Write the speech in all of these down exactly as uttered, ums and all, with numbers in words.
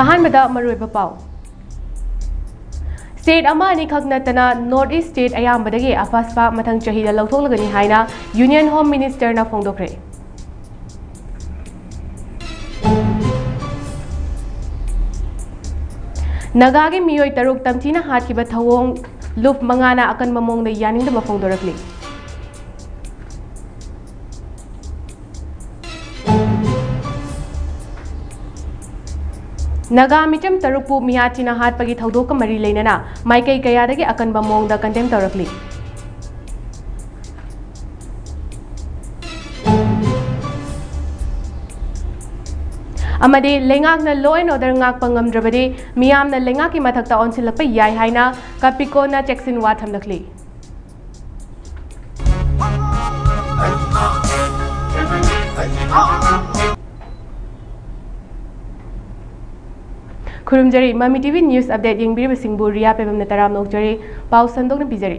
ꯑꯍꯥꯟꯕꯗ ꯃꯔꯨꯑꯣꯏꯕ ꯄꯥꯎ꯫ ꯁ꯭ꯇꯦꯠ ꯑꯃ ꯑꯅꯤꯈꯛ ꯅꯠꯇꯅ ꯅꯣꯔꯠ ꯏꯁ ꯁ꯭ꯇꯦꯠ ꯑꯌꯥꯝꯕꯗꯒꯤ ꯑꯐꯥꯁꯄꯥ ꯃꯊꯪ ꯆꯍꯤꯗ ꯂꯧꯊꯣꯛꯂꯒꯅꯤ ꯍꯥꯏꯅ ꯌꯨꯅꯤꯌꯟ ꯍꯣꯝ ꯃꯤꯅꯤꯁꯇꯔꯅ ꯐꯣꯡꯗꯣꯛꯈ꯭ꯔꯦ꯫ ꯅꯥꯒꯥꯒꯤ ꯃꯤꯑꯣꯏ ꯇꯔꯨꯛ ꯇꯝꯊꯤꯅ ꯍꯥꯠꯈꯤꯕ ꯊꯧꯑꯣꯡ ꯂꯨꯞ ꯃꯉꯥꯅ ꯑꯀꯟꯕ ꯃꯑꯣꯡꯗ ꯌꯥꯅꯤꯡꯗꯕ ꯐꯣꯡꯗꯣꯔꯛꯂꯤ꯫ ꯅꯥꯒꯥ ꯃꯤꯆꯝ ꯇꯔꯨꯛꯄꯨ ꯃꯤꯌꯥꯊꯤꯅ ꯍꯥꯠꯄꯒꯤ ꯊꯧꯗꯣꯛꯀ ꯃꯔꯤ ꯂꯩꯅꯅ ꯃꯥꯏꯀꯩ ꯀꯌꯥꯗꯒꯤ ꯑꯀꯟꯕ ꯃꯑꯣꯡꯗ ꯀꯟꯗꯦꯝ ꯇꯧꯔꯛꯂꯤ꯫ ꯑꯃꯗꯤ ꯂꯩꯉꯥꯛꯅ law and order ꯉꯥꯛꯄ ꯉꯝꯗ꯭ꯔꯕꯗꯤ ꯃꯤꯌꯥꯝꯅ ꯂꯩꯉꯥꯛꯀꯤ ꯃꯊꯛꯇ ꯑꯣꯟꯁꯤꯜꯂꯛꯄ ꯌꯥꯏ ꯍꯥꯏꯅ ꯀꯥꯄꯤꯀꯣꯅ ꯆꯦꯛꯁꯤꯟꯋꯥ ꯊꯝꯂꯛꯂꯤ꯫ ꯈꯨꯔꯨꯝꯖꯔꯤ, ꯃꯃꯤ ꯇꯤ ꯚꯤ news update ꯌꯦꯡꯕꯤꯔꯤꯕꯁꯤꯡꯕꯨ ꯔꯤꯌꯥ ꯄꯦꯕꯝꯅ ꯇꯔꯥꯝꯅ ꯑꯣꯛꯆꯔꯤ꯫ ꯄꯥꯎ ꯁꯟꯗꯣꯛꯅ ꯄꯤꯖꯔꯤ꯫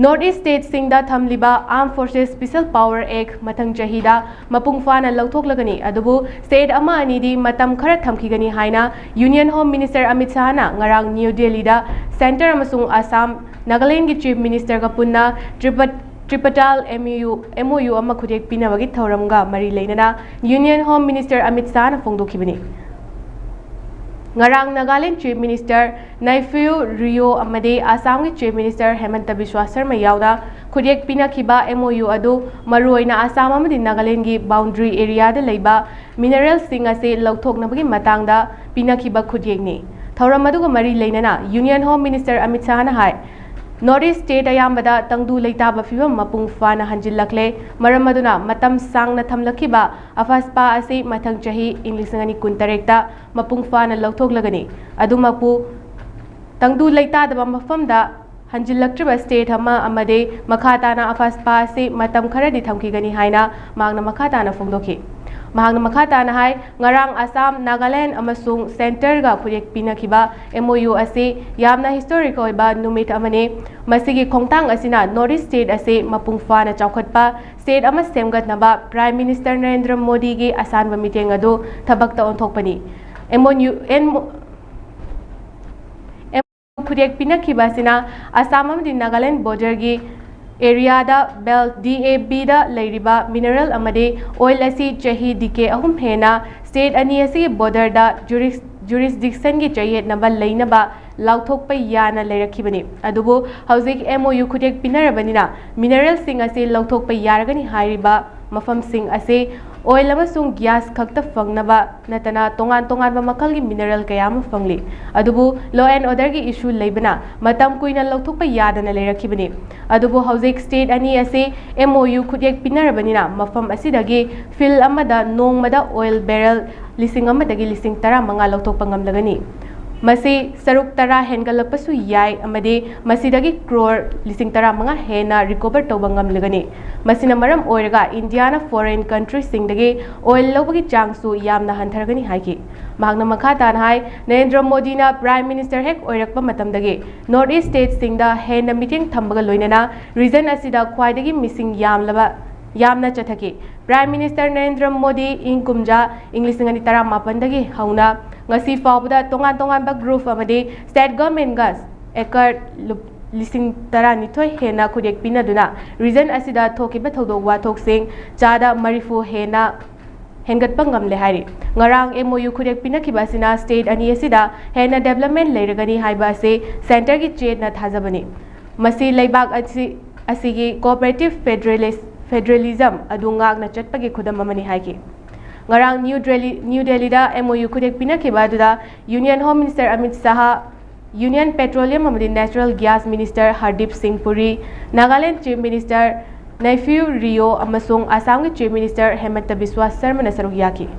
ꯅꯣꯔꯠ ꯏꯁ ꯁ꯭ꯇꯦꯠꯁꯤꯡꯗ ꯊꯝꯂꯤꯕ Armed Forces Special Power Act ꯃꯊꯪ ꯆꯍꯤꯗ ꯃꯄꯨꯡ ꯐꯥꯅ ꯂꯧꯊꯣꯛꯂꯒꯅꯤ꯫ ꯑꯗꯨꯕꯨ ꯁ꯭ꯇꯦꯠ ꯑꯃ ꯑꯅꯤꯗꯤ ꯃꯇꯝ ꯈꯔ ꯊꯝꯈꯤꯒꯅꯤ ꯍꯥꯏꯅ ꯌꯨꯅꯤꯌꯟ ꯍꯣꯝ ꯃꯤꯅꯤꯁꯇꯔ ꯑꯃꯤꯠ ꯁꯥꯍꯅ ꯉꯔꯥꯡ ꯅ꯭ꯌꯨ ꯗꯦꯜꯂꯤꯗ ꯁꯦꯟꯇꯔ ꯑꯃꯁꯨꯡ ꯑꯁꯥꯝ, ꯅꯥꯒꯥꯂꯦꯟꯒꯤ ꯆꯤꯐ ꯃꯤꯅꯤꯁꯇꯔꯒ ꯄꯨꯟꯅ trip-, ꯇ꯭ꯔꯤꯄꯇꯥꯜ M U, M O U ꯑꯃ ꯈꯨꯠꯌꯦꯛ ꯄꯤꯅꯕꯒꯤ ꯊꯧꯔꯝꯒ ꯃꯔꯤ ꯂꯩꯅꯅ ꯌꯨꯅꯤꯌꯟ ꯍꯣꯝ ꯃꯤꯅꯤꯁꯇꯔ ꯑꯃꯤꯠ ꯁꯥꯍꯅ ꯐꯣꯡꯗꯣꯛꯈꯤꯕꯅꯤ꯫ ꯉꯔꯥꯡ ꯅꯥꯒꯥꯂꯦꯟ ꯆꯤꯐ ꯃꯤꯅꯤꯁꯇꯔ ꯅꯥꯏꯐꯤꯌꯨ ꯔꯤꯑꯣ ꯑꯃꯗꯤ ꯑꯁꯥꯝꯒꯤ ꯆꯤꯐ ꯃꯤꯅꯤꯁꯇꯔ ꯍꯦꯃꯟꯇ ꯕꯤꯁ꯭ꯋꯥ ꯁꯔꯃ ꯌꯥꯎꯅ ꯈꯨꯠꯌꯦꯛ ꯄꯤꯅꯈꯤꯕ ꯑꯦꯝ ꯑꯣ ꯌꯨ ꯑꯗꯨ ꯃꯔꯨꯑꯣꯏꯅ ꯑꯁꯥꯝ ꯑꯃꯗꯤ ꯅꯥꯒꯥꯂꯦꯟꯒꯤ ꯕꯥꯎꯟꯗꯔꯤ ꯑꯦꯔꯤꯌꯥꯗ ꯂꯩꯕ ꯃꯤꯅꯔꯦꯜꯁꯤꯡ ꯑꯁꯤ ꯂꯧꯊꯣꯛꯅꯕꯒꯤ ꯃꯇꯥꯡꯗ ꯄꯤꯅꯈꯤꯕ ꯈꯨꯠꯌꯦꯛꯅꯤ꯫ ꯊꯧꯔꯝ ꯑꯗꯨꯒ ꯃꯔꯤ ꯂꯩꯅꯅ ꯌꯨꯅꯤꯌꯟ ꯍꯣꯝ ꯃꯤꯅꯤꯁꯇꯔ ꯑꯃꯤꯠ ꯁꯥꯍꯅ ꯍꯥꯏ, ꯅꯣꯔꯠ ꯏꯁ ꯁ꯭ꯇꯦꯠ ꯑꯌꯥꯝꯕꯗ ꯇꯪꯗꯨ ꯂꯩꯇꯥꯕ ꯐꯤꯕꯝ ꯃꯄꯨꯡ ꯐꯥꯅ ꯍꯟꯖꯤꯜꯂꯛꯂꯦ꯫ ꯃꯔꯝ ꯑꯗꯨꯅ ꯃꯇꯝ ꯁꯥꯡꯅ ꯊꯝꯂꯛꯈꯤꯕ ꯑꯐꯥꯁꯄꯥ ꯑꯁꯤ ꯃꯊꯪ ꯆꯍꯤ ꯏꯪ ꯂꯤꯁꯤꯡ ꯑꯅꯤ ꯀꯨꯟꯇꯔꯦꯠꯇ ꯃꯄꯨꯡ ꯐꯥꯅ ꯂꯧꯊꯣꯛꯂꯒꯅꯤ꯫ ꯑꯗꯨꯃꯛꯄꯨ ꯇꯪꯗꯨ ꯂꯩꯇꯥꯗꯕ ꯃꯐꯝꯗ ꯍꯟꯖꯤꯜꯂꯛꯇ꯭ꯔꯤꯕ ꯁ꯭ꯇꯦꯠ ꯑꯃ ꯑꯃꯗꯤ ꯃꯈꯥ ꯇꯥꯅ ꯑꯐꯁꯄꯥ ꯑꯁꯤ ꯃꯇꯝ ꯈꯔꯗꯤ ꯊꯝꯈꯤꯒꯅꯤ ꯍꯥꯏꯅ ꯃꯍꯥꯛꯅ ꯃꯈꯥ ꯇꯥꯅ ꯐꯣꯡꯗꯣꯛꯈꯤ꯫ ꯃꯍꯥꯛꯅ ꯃꯈꯥ ꯇꯥꯅ ꯍꯥꯏ, ꯉꯔꯥꯡ ꯑꯁꯥꯝ, ꯅꯥꯒꯥꯂꯦꯟ ꯑꯃꯁꯨꯡ ꯁꯦꯟꯇꯔꯒ ꯈꯨꯠꯌꯦꯛ ꯄꯤꯅꯈꯤꯕ M O U ꯑꯁꯤ ꯌꯥꯝꯅ ꯍꯤꯁꯇꯣꯔꯤꯛ ꯑꯣꯏꯕ ꯅꯨꯃꯤꯠ ꯑꯃꯅꯤ꯫ ꯃꯁꯤꯒꯤ ꯈꯣꯡꯊꯥꯡ ꯑꯁꯤꯅ ꯅꯣꯔꯠ ꯏꯁ ꯁ꯭ꯇꯦꯠ ꯑꯁꯤ ꯃꯄꯨꯡ ꯐꯥꯅ ꯆꯥꯎꯈꯠꯄ ꯁ꯭ꯇꯦꯠ ꯑꯃ ꯁꯦꯝꯒꯠꯅꯕ ꯄ꯭ꯔꯥꯏꯝ ꯃꯤꯅꯤꯁꯇꯔ ꯅꯔꯦꯟꯗ꯭ꯔ ꯃꯣꯗꯤꯒꯤ ꯑꯁꯥꯟꯕ ꯃꯤꯠꯌꯦꯡ ꯑꯗꯨ ꯊꯕꯛꯇ ꯑꯣꯟꯊꯣꯛꯄꯅꯤ꯫ M O U, M O U ꯈꯨꯠꯌꯦꯛ ꯄꯤꯅꯈꯤꯕ ꯑꯁꯤꯅ ꯑꯁꯥꯝ ꯑꯃꯗꯤ ꯅꯥꯒꯥꯂꯦꯟ ꯕꯣꯔꯗꯔꯒꯤ ꯑꯦꯔꯤꯌꯥꯗ ꯕꯦꯜ D A B ꯗ ꯂꯩꯔꯤꯕ ꯃꯤꯅꯔꯦꯜ ꯑꯃꯗꯤ ꯑꯣꯏꯜ ꯑꯁꯤ ꯆꯍꯤ decade ꯑꯍꯨꯝ ꯍꯦꯟꯅ ꯁ꯭ꯇꯦꯠ ꯑꯅꯤ ꯑꯁꯤꯒꯤ ꯕꯣꯔꯗꯔꯗ ꯖꯨꯔꯤꯁ-, ꯖꯨꯔꯤꯁꯗꯤꯛꯁꯟꯒꯤ ꯆꯌꯦꯠꯅꯕ ꯂꯩꯅꯕ ꯂꯥꯎꯊꯣꯛꯄ ꯌꯥꯅ ꯂꯩꯔꯛꯈꯤꯕꯅꯤ꯫ ꯑꯗꯨꯕꯨ ꯍꯧꯖꯤꯛ M O U ꯈꯨꯠꯌꯦꯛ ꯄꯤꯅꯔꯕꯅꯤꯅ ꯃꯤꯅꯔꯦꯜꯁꯤꯡ ꯑꯁꯤ ꯂꯧꯊꯣꯛꯄ ꯌꯥꯔꯒꯅꯤ ꯍꯥꯏꯔꯤꯕ ꯃꯐꯝꯁꯤꯡ ꯑꯁꯤ ꯑꯣꯏꯜ ꯑꯃꯁꯨꯡ ꯒ꯭ꯌꯥꯁ ꯈꯛꯇ ꯐꯪꯅꯕ ꯅꯠꯇꯅ ꯇꯣꯉꯥꯟ ꯇꯣꯉꯥꯟꯕ ꯃꯈꯜꯒꯤ ꯃꯤꯅꯔꯦꯜ ꯀꯌꯥ ꯑꯃ ꯐꯪꯂꯤ꯫ ꯑꯗꯨꯕꯨ law and order ꯒꯤ issue ꯂꯩꯕꯅ ꯃꯇꯝ ꯀꯨꯏꯅ ꯂꯧꯊꯣꯛꯄ ꯌꯥꯗꯅ ꯂꯩꯔꯛꯈꯤꯕꯅꯤ꯫ ꯑꯗꯨꯕꯨ ꯍꯧꯖꯤꯛ ꯁ꯭ꯇꯦꯠ ꯑꯅꯤ ꯑꯁꯤ M O U ꯈꯨꯠꯌꯦꯛ ꯄꯤꯅꯔꯕꯅꯤꯅ ꯃꯐꯝ ꯑꯁꯤꯗꯒꯤ field ꯑꯃꯗ ꯅꯣꯡꯃꯗ ꯑꯣꯏꯜ ꯕꯦꯔꯦꯜ ꯂꯤꯁꯤꯡ ꯑꯃꯗꯒꯤ ꯂꯤꯁꯤꯡ ꯇꯔꯥꯃꯉꯥ ꯂꯧꯊꯣꯛꯄ ꯉꯝꯂꯒꯅꯤ꯫ ꯃꯁꯤ ꯁꯔꯨꯛ ꯇꯔꯥ ꯍꯦꯟꯒꯠꯂꯛꯄꯁꯨ ꯌꯥꯏ ꯑꯃꯗꯤ ꯃꯁꯤꯗꯒꯤ ꯀ꯭ꯔꯣꯔ ꯂꯤꯁꯤꯡ ꯇꯔꯥꯃꯉꯥ ꯍꯦꯟꯅ ꯔꯤꯀꯣꯚꯔ ꯇꯧꯕ ꯉꯝꯂꯒꯅꯤ꯫ ꯃꯁꯤꯅ ꯃꯔꯝ ꯑꯣꯏꯔꯒ ꯏꯟꯗꯤꯌꯥꯅ ꯐꯣꯔꯦꯟ ꯀꯟꯇ꯭ꯔꯤꯁꯤꯡꯗꯒꯤ ꯑꯣꯏꯜ ꯂꯧꯕꯒꯤ ꯆꯥꯡꯁꯨ ꯌꯥꯝꯅ ꯍꯟꯊꯔꯒꯅꯤ ꯍꯥꯏꯈꯤ꯫ ꯃꯍꯥꯛꯅ ꯃꯈꯥ ꯇꯥꯅ ꯍꯥꯏ, ꯅꯔꯦꯟꯗ꯭ꯔ ꯃꯣꯗꯤꯅ ꯄ꯭ꯔꯥꯏꯝ ꯃꯤꯅꯤꯁꯇꯔ ꯍꯦꯛ ꯑꯣꯏꯔꯛꯄ ꯃꯇꯝꯗꯒꯤ ꯅꯣꯔꯠ ꯏꯁ ꯁ꯭ꯇꯦꯠꯁꯤꯡꯗ ꯍꯦꯟꯅ ꯃꯤꯠꯌꯦꯡ ꯊꯝꯕꯒ ꯂꯣꯏꯅꯅ ꯔꯤꯖꯟ ꯑꯁꯤꯗ ꯈ꯭ꯋꯥꯏꯗꯒꯤ ꯃꯤꯁꯤꯡ ꯌꯥꯝꯂꯕ, ꯌꯥꯝꯅ ꯆꯠꯊꯈꯤ꯫ ꯄ꯭ꯔꯥꯏꯝ ꯃꯤꯅꯤꯁꯇꯔ ꯅꯔꯦꯟꯗ꯭ꯔ ꯃꯣꯗꯤ ꯏꯪ ꯀꯨꯝꯖꯥ, ꯏꯪ ꯂꯤꯁꯤꯡ ꯑꯅꯤ ꯇꯔꯥꯃꯥꯄꯟꯗꯒꯤ ꯍꯧꯅ ꯉꯁꯤ ꯐꯥꯎꯕꯗ ꯇꯣꯉꯥꯟ ꯇꯣꯉꯥꯟꯕ ꯒ꯭ꯔꯨꯞ ꯑꯃꯗꯤ ꯁ꯭ꯇꯦꯠ ꯒꯚꯔꯟꯃꯦꯟꯠꯒ ꯑꯦꯀꯔ ꯂꯨꯞ-, ꯂꯤꯁꯤꯡ ꯇꯔꯥꯅꯤꯊꯣꯏ ꯍꯦꯟꯅ ꯈꯨꯠꯌꯦꯛ ꯄꯤꯅꯗꯨꯅ ꯔꯤꯖꯟ ꯑꯁꯤꯗ ꯊꯣꯛꯈꯤꯕ ꯊꯧꯗꯣꯛ ꯋꯥꯊꯣꯛꯁꯤꯡ ꯆꯥꯗ ꯃꯔꯤꯐꯨ ꯍꯦꯟꯅ ꯍꯦꯟꯒꯠꯄ ꯉꯝꯂꯦ ꯍꯥꯏꯔꯤ꯫ ꯉꯔꯥꯡ M O U ꯈꯨꯠꯌꯦꯛ ꯄꯤꯅꯈꯤꯕ ꯑꯁꯤꯅ ꯁ꯭ꯇꯦꯠ ꯑꯅꯤ ꯑꯁꯤꯗ ꯍꯦꯟꯅ ꯗꯦꯕꯂꯞꯃꯦꯟꯠ ꯂꯩꯔꯒꯅꯤ ꯍꯥꯏꯕ ꯑꯁꯤ ꯁꯦꯟꯇꯔꯒꯤ ꯆꯦꯠꯅ ꯊꯥꯖꯕꯅꯤ꯫ ꯃꯁꯤ ꯂꯩꯕꯥꯛ ꯑꯁꯤ, ꯑꯁꯤꯒꯤ ꯀꯣꯑꯣꯄꯔꯦꯇꯤꯚ ꯐꯦꯗꯔꯦꯂꯤꯁ-, ꯐꯦꯗꯔꯦꯂꯤꯖꯝ ꯑꯗꯨ ꯉꯥꯛꯅ ꯆꯠꯄꯒꯤ ꯈꯨꯗꯝ ꯑꯃꯅꯤ ꯍꯥꯏꯈꯤ꯫ ꯉꯔꯥꯡ ꯅ꯭ꯌꯨ ꯗꯦꯜꯂꯤ, ꯅ꯭ꯌꯨ ꯗꯦꯜꯂꯤꯗ M O U ꯈꯨꯠꯌꯦꯛ ꯄꯤꯅꯈꯤꯕ ꯑꯗꯨꯗ union home minister Amit Shah, union petroleum ꯑꯃꯗꯤ ꯅꯦꯆꯔꯦꯜ ꯒ꯭ꯌꯥꯁ ꯃꯤꯅꯤꯁꯇꯔ ꯍꯔꯗꯤꯞ ꯁꯤꯡ ꯄꯨꯔꯤ, Nagaland chief minister Neiphiu Rio ꯑꯃꯁꯨꯡ ꯑꯁꯥꯝꯒꯤ ꯆꯤꯐ ꯃꯤꯅꯤꯁꯇꯔ ꯍꯦꯃꯟꯇ ꯕꯤꯁ꯭ꯋꯥ ꯁꯔꯃꯅ ꯁꯔꯨꯛ ꯌꯥꯈꯤ꯫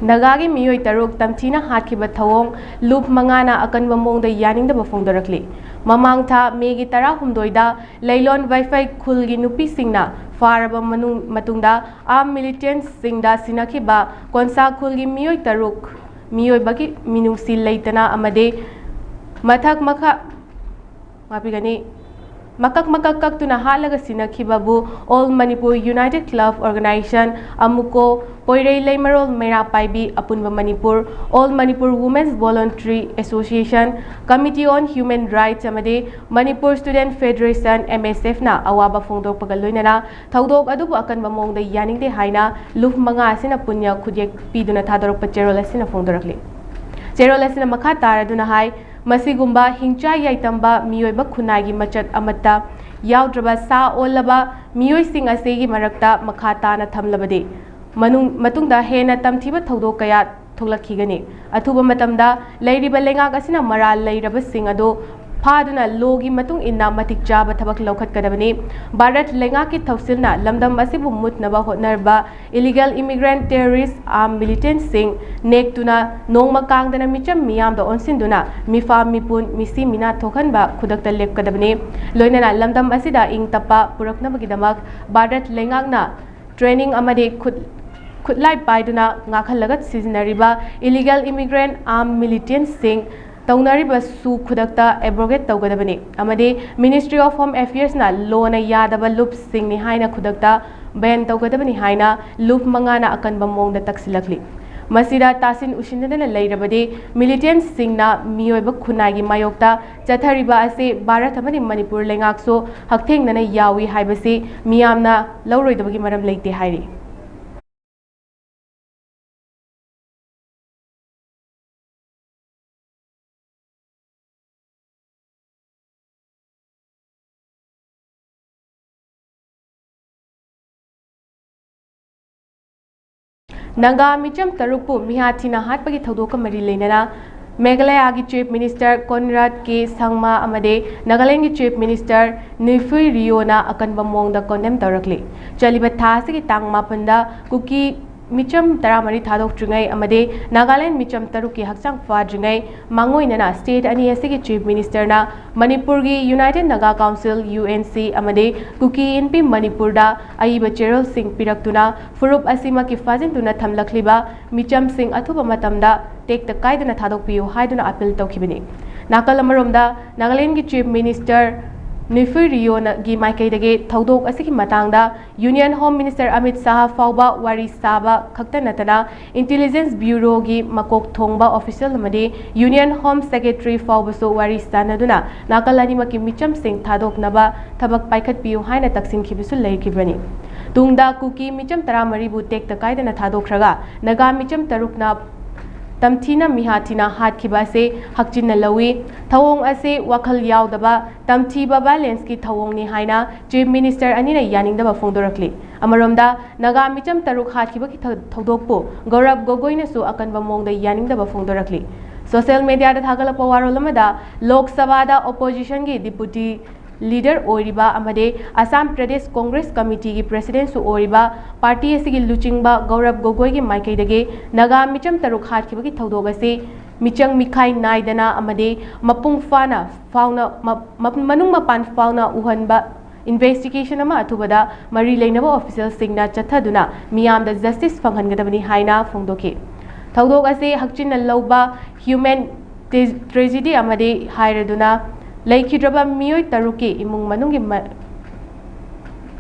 ꯅꯥꯒꯥꯒꯤ ꯃꯤꯑꯣꯏ ꯇꯔꯨꯛ ꯇꯝꯊꯤꯅ ꯍꯥꯠꯈꯤꯕ ꯊꯧꯑꯣꯡ ꯂꯨꯞ ꯃꯉꯥꯅ ꯑꯀꯟꯕ ꯃꯑꯣꯡꯗ ꯌꯥꯅꯤꯡꯗꯕ ꯐꯣꯡꯗꯣꯔꯛꯂꯤ꯫ ꯃꯃꯥꯡ ꯊꯥ ꯃꯦꯒꯤ ꯇꯔꯥꯍꯨꯝꯗꯣꯏꯗ ꯂꯩꯂꯣꯟ ꯋꯥꯏꯐꯩ ꯈꯨꯜꯒꯤ ꯅꯨꯄꯤꯁꯤꯡꯅ ꯐꯥꯔꯕ ꯃꯅꯨꯡ-, ꯃꯇꯨꯡꯗ armed militantꯁꯤꯡꯗ ꯁꯤꯟꯅꯈꯤꯕ ꯀꯣꯟꯁꯥ ꯈꯨꯜꯒꯤ ꯃꯤꯑꯣꯏ ꯇꯔꯨꯛ ꯃꯤꯑꯣꯏꯕꯒꯤ ꯃꯤꯅꯨꯡꯁꯤ ꯂꯩꯇꯅ ꯑꯃꯗꯤ ꯃꯊꯛ ꯃꯈꯥ ꯉꯥꯛꯄꯤꯒꯅꯤ꯫ ꯃꯀꯛ ꯃꯀꯛ ꯀꯛꯇꯨꯅ ꯍꯥꯠꯂꯒ ꯁꯤꯟꯅꯈꯤꯕꯕꯨ All Manipur United Club Organization, ꯑꯃꯨꯀꯣ, ꯄꯣꯏꯔꯩ ꯂꯩꯃꯔꯣꯜ ꯃꯩꯔꯥ ꯄꯥꯏꯕꯤ ꯑꯄꯨꯟꯕ Manipur, All Manipur Women's Voluntary Association, Committee on Human Rights ꯑꯃꯗꯤ Manipur Student Federation, MSFꯅ ꯑꯋꯥꯕ ꯐꯣꯡꯗꯣꯛꯄꯒ ꯂꯣꯏꯅꯅ ꯊꯧꯗꯣꯛ ꯑꯗꯨꯕꯨ ꯑꯀꯟꯕ ꯃꯑꯣꯡꯗ ꯌꯥꯅꯤꯡꯗꯦ ꯍꯥꯏꯅ ꯂꯨꯞ ꯃꯉꯥ ꯑꯁꯤꯅ ꯄꯨꯟꯅ ꯈꯨꯠꯌꯦꯛ ꯄꯤꯗꯨꯅ ꯊꯥꯗꯣꯔꯛꯄ ꯆꯦꯔꯣꯜ ꯑꯁꯤꯅ ꯐꯣꯡꯗꯣꯔꯛꯂꯤ꯫ ꯆꯦꯔꯣꯜ ꯑꯁꯤꯅ ꯃꯈꯥ ꯇꯥꯔꯗꯨꯅ ꯍꯥꯏ, ꯃꯁꯤꯒꯨꯝꯕ ꯍꯤꯡꯆꯥꯏ ꯌꯥꯏꯇꯝꯕ ꯃꯤꯑꯣꯏꯕ ꯈꯨꯟꯅꯥꯏꯒꯤ ꯃꯆꯠ ꯑꯃꯠꯇ ꯌꯥꯎꯗ꯭ꯔꯕ ꯁꯥ ꯑꯣꯜꯂꯕ ꯃꯤꯑꯣꯏꯁꯤꯡ ꯑꯁꯤꯒꯤ ꯃꯔꯛꯇ ꯃꯈꯥ ꯇꯥꯅ ꯊꯝꯂꯕꯗꯤ ꯃꯅꯨꯡ-, ꯃꯇꯨꯡꯗ ꯍꯦꯟꯅ ꯇꯝꯊꯤꯕ ꯊꯧꯗꯣꯛ ꯀꯌꯥ ꯊꯣꯛꯂꯛꯈꯤꯒꯅꯤ꯫ ꯑꯊꯨꯕ ꯃꯇꯝꯗ ꯂꯩꯔꯤꯕ ꯂꯩꯉꯥꯛ ꯑꯁꯤꯅ ꯃꯔꯥꯜ ꯂꯩꯔꯕꯁꯤꯡ ꯑꯗꯨ ꯐꯥꯗꯨꯅ ꯂꯣꯒꯤ ꯃꯇꯨꯡ ꯏꯟꯅ ꯃꯇꯤꯛ ꯆꯥꯕ ꯊꯕꯛ ꯂꯧꯈꯠꯀꯗꯕꯅꯤ꯫ ꯚꯥꯔꯠ ꯂꯩꯉꯥꯛꯀꯤ ꯊꯧꯁꯤꯜꯅ ꯂꯝꯗꯝ ꯑꯁꯤꯕꯨ ꯃꯨꯠꯅꯕ ꯍꯣꯠꯅꯔꯕ illegal immigrant terrorist armed militantꯁꯤꯡ ꯅꯦꯛꯇꯨꯅ ꯅꯣꯡꯃ ꯀꯥꯡꯗꯅ ꯃꯤꯆꯝ ꯃꯤꯌꯥꯝꯗ ꯑꯣꯟꯁꯤꯟꯗꯨꯅ ꯃꯤꯐꯥ ꯃꯤꯄꯨꯟ ꯃꯤꯁꯤ ꯃꯤꯅꯥ ꯊꯣꯛꯍꯟꯕ ꯈꯨꯗꯛꯇ ꯂꯦꯞꯀꯗꯕꯅꯤ꯫ ꯂꯣꯏꯅꯅ ꯂꯝꯗꯝ ꯑꯁꯤꯗ ꯏꯪ ꯇꯞꯄ ꯄꯨꯔꯛꯅꯕꯒꯤꯗꯃꯛ ꯚꯥꯔꯠ ꯂꯩꯉꯥꯛꯅ training ꯑꯃꯗꯤ ꯈꯨꯠ-, ꯈꯨꯠꯂꯥꯏ ꯄꯥꯏꯗꯨꯅ ꯉꯥꯛꯍꯜꯂꯒ ꯁꯤꯖꯤꯟꯅꯔꯤꯕ illegal immigrant armed militantꯁꯤꯡ ꯇꯧꯅꯔꯤꯕꯁꯨ ꯈꯨꯗꯛꯇ abrogate ꯇꯧꯒꯗꯕꯅꯤ ꯑꯃꯗꯤ Ministry of Home Affairsꯅ ꯂꯣꯅ ꯌꯥꯗꯕ ꯂꯨꯞꯁꯤꯡꯅꯤ ꯍꯥꯏꯅ ꯈꯨꯗꯛꯇ ban ꯇꯧꯒꯗꯕꯅꯤ ꯍꯥꯏꯅ ꯂꯨꯞ ꯃꯉꯥꯅ ꯑꯀꯟꯕ ꯃꯑꯣꯡꯗ ꯇꯛꯁꯤꯜꯂꯛꯂꯤ꯫ ꯃꯁꯤꯗ ꯇꯥꯁꯤꯟ ꯎꯁꯤꯟꯅꯗꯅ ꯂꯩꯔꯕꯗꯤ militantꯁꯤꯡꯅ ꯃꯤꯑꯣꯏꯕ ꯈꯨꯟꯅꯥꯏꯒꯤ ꯃꯥꯌꯣꯛꯇ ꯆꯠꯊꯔꯤꯕ ꯑꯁꯤ ꯚꯥꯔꯠ ꯑꯃꯗꯤ ꯃꯅꯤꯄꯨꯔ ꯂꯩꯉꯥꯛꯁꯨ ꯍꯛꯊꯦꯡꯅꯅ ꯌꯥꯎꯏ ꯍꯥꯏꯕꯁꯤ ꯃꯤꯌꯥꯝꯅ ꯂꯧꯔꯣꯏꯗꯕꯒꯤ ꯃꯔꯝ ꯂꯩꯇꯦ ꯍꯥꯏꯔꯤ꯫ ꯅꯥꯒꯥ ꯃꯤꯆꯝ ꯇꯔꯨꯛꯄꯨ ꯃꯤꯍꯥꯠ ꯊꯤꯅ ꯍꯥꯠꯄꯒꯤ ꯊꯧꯗꯣꯛꯀ ꯃꯔꯤ ꯂꯩꯅꯅ ꯃꯦꯘꯥꯂꯌꯥꯒꯤ Chief Minister Conrad K ꯁꯪꯃꯥ ꯑꯃꯗꯤ ꯅꯥꯒꯥꯂꯦꯟꯒꯤ Chief Minister ꯅꯤꯐꯨꯏ ꯔꯤꯑꯣꯅ ꯑꯀꯟꯕ ꯃꯑꯣꯡꯗ condemn ꯇꯧꯔꯛꯂꯤ꯫ ꯆꯠꯂꯤꯕ ꯊꯥ ꯑꯁꯤꯒꯤ ꯇꯥꯡ ꯃꯥꯄꯟꯗ ꯀꯨꯀꯤ ꯃꯤꯆꯝ ꯇꯔꯥꯃꯔꯤ ꯊꯥꯗꯣꯛꯇ꯭ꯔꯤꯉꯩ ꯑꯃꯗꯤ ꯅꯥꯒꯥꯂꯦꯟ ꯃꯤꯆꯝ ꯇꯔꯨꯛꯀꯤ ꯍꯛꯆꯥꯡ ꯐꯗ꯭ꯔꯤꯉꯩ ꯃꯥꯡꯑꯣꯏꯅꯅ state ꯑꯅꯤ ꯑꯁꯤꯒꯤ Chief Ministerꯅ ꯃꯅꯤꯄꯨꯔꯒꯤ United Naga Council, U N C, ꯑꯃꯗꯤ ꯀꯨꯀꯤ ꯏꯟꯄꯤ ꯃꯅꯤꯄꯨꯔꯗ ꯑꯏꯕ ꯆꯦꯔꯣꯜꯁꯤꯡ ꯄꯤꯔꯛꯇꯨꯅ ꯐꯨꯔꯨꯞ ꯑꯁꯤꯃꯛꯀꯤ ꯐꯥꯖꯤꯟꯗꯨꯅ ꯊꯝꯂꯛꯂꯤꯕ ꯃꯤꯆꯝꯁꯤꯡ ꯑꯊꯨꯕ ꯃꯇꯝꯗ ꯇꯦꯛꯇ ꯀꯥꯏꯗꯅ ꯊꯥꯗꯣꯛꯄꯤꯌꯨ ꯍꯥꯏꯗꯨꯅ appeal ꯇꯧꯈꯤꯕꯅꯤ꯫ ꯅꯥꯀꯜ ꯑꯃꯔꯣꯝꯗ ꯅꯥꯒꯥꯂꯦꯟꯒꯤ Chief Minister ꯅꯤꯐꯨꯏ ꯔꯤꯌꯣꯅꯒꯤ ꯃꯥꯏꯀꯩꯗꯒꯤ ꯊꯧꯗꯣꯛ ꯑꯁꯤꯒꯤ ꯃꯇꯥꯡꯗ Union Home Minister Amit Shah ꯐꯥꯎꯕ ꯋꯥꯔꯤ ꯁꯥꯕ ꯈꯛꯇ ꯅꯠꯇꯅ Intelligence Bureauꯒꯤ ꯃꯀꯣꯛ ꯊꯣꯡꯕ official ꯑꯃꯗꯤ Union Home Secretary ꯐꯥꯎꯕꯁꯨ ꯋꯥꯔꯤ ꯁꯥꯅꯗꯨꯅ ꯅꯥꯀꯜ ꯑꯅꯤꯃꯛꯀꯤ ꯃꯤꯆꯝꯁꯤꯡ ꯊꯥꯗꯣꯛꯅꯕ ꯊꯕꯛ ꯄꯥꯏꯈꯠꯄꯤꯌꯨ ꯍꯥꯏꯅ ꯇꯛꯁꯤꯟꯈꯤꯕꯁꯨ ꯂꯩꯈꯤꯕꯅꯤ꯫ ꯇꯨꯡꯗ ꯀꯨꯀꯤ ꯃꯤꯆꯝ ꯇꯔꯥꯃꯔꯤꯕꯨ ꯇꯦꯛꯇ ꯀꯥꯏꯗꯅ ꯊꯥꯗꯣꯛꯈ꯭ꯔꯒ ꯅꯥꯒꯥ ꯃꯤꯆꯝ ꯇꯔꯨꯛꯅ ꯇꯝꯊꯤꯅ ꯃꯤꯍꯥ ꯊꯤꯅ ꯍꯥꯠꯈꯤꯕ ꯑꯁꯤ ꯍꯛꯆꯤꯟꯅ ꯂꯧꯏ꯫ ꯊꯧꯑꯣꯡ ꯑꯁꯤ ꯋꯥꯈꯜ ꯌꯥꯎꯗꯕ ꯇꯝꯊꯤꯕ violenceꯀꯤ ꯊꯧꯑꯣꯡꯅꯤ ꯍꯥꯏꯅ Chief Minister ꯑꯅꯤꯅ ꯌꯥꯅꯤꯡꯗꯕ ꯐꯣꯡꯗꯣꯔꯛꯂꯤ꯫ ꯑꯃꯔꯣꯝꯗ ꯅꯥꯒꯥ ꯃꯤꯆꯝ ꯇꯔꯨꯛ ꯍꯥꯠꯈꯤꯕꯒꯤ ꯊꯧ-, ꯊꯧꯗꯣꯛꯄꯨ ꯒꯧꯔꯕ ꯒꯣꯒꯣꯏꯅꯁꯨ ꯑꯀꯟꯕ ꯃꯑꯣꯡꯗ ꯌꯥꯅꯤꯡꯗꯕ ꯐꯣꯡꯗꯣꯔꯛꯂꯤ꯫ Social mediaꯗ ꯊꯥꯒꯠꯂꯛꯄ ꯋꯥꯔꯣꯜ ꯑꯃꯗ ꯂꯣꯛ ꯁꯚꯥꯗ oppositionꯒꯤ deputy leader ꯑꯣꯏꯔꯤꯕ ꯑꯃꯗꯤ Assam Pradesh Congress Committeeꯒꯤ presidentꯁꯨ ꯑꯣꯏꯔꯤꯕ party ꯑꯁꯤꯒꯤ ꯂꯨꯆꯤꯡꯕ ꯒꯧꯔꯕ ꯒꯣꯒꯣꯏꯒꯤ ꯃꯥꯏꯀꯩꯗꯒꯤ ꯅꯥꯒꯥ ꯃꯤꯆꯝ ꯇꯔꯨꯛ ꯍꯥꯠꯈꯤꯕꯒꯤ ꯊꯧꯗꯣꯛ ꯑꯁꯤ ꯃꯤꯆꯪ ꯃꯤꯈꯥꯏ ꯅꯥꯏꯗꯅ ꯑꯃꯗꯤ ꯃꯄꯨꯡ ꯐꯥꯅ ꯐꯥꯎꯅ ꯃ-, ꯃ-, ꯃꯅꯨꯡ ꯃꯄꯥꯟ ꯐꯥꯎꯅ ꯎꯍꯟꯕ investigation ꯑꯃ ꯑꯊꯨꯕꯗ ꯃꯔꯤ ꯂꯩꯅꯕ officialꯁꯤꯡꯅ ꯆꯠꯊꯗꯨꯅ ꯃꯤꯌꯥꯝꯗ justice ꯐꯪꯍꯟꯒꯗꯕꯅꯤ ꯍꯥꯏꯅ ꯐꯣꯡꯗꯣꯛꯈꯤ꯫ ꯊꯧꯗꯣꯛ ꯑꯁꯤ ꯍꯛꯆꯤꯟꯅ ꯂꯧꯕ human ꯇꯦ-, tragedy ꯑꯃꯗꯤ ꯍꯥꯏꯔꯗꯨꯅ ꯂꯩꯈꯤꯗ꯭ꯔꯕ ꯃꯤꯑꯣꯏ ꯇꯔꯨꯛꯀꯤ ꯏꯃꯨꯡ ꯃꯅꯨꯡꯒꯤ ꯃ-,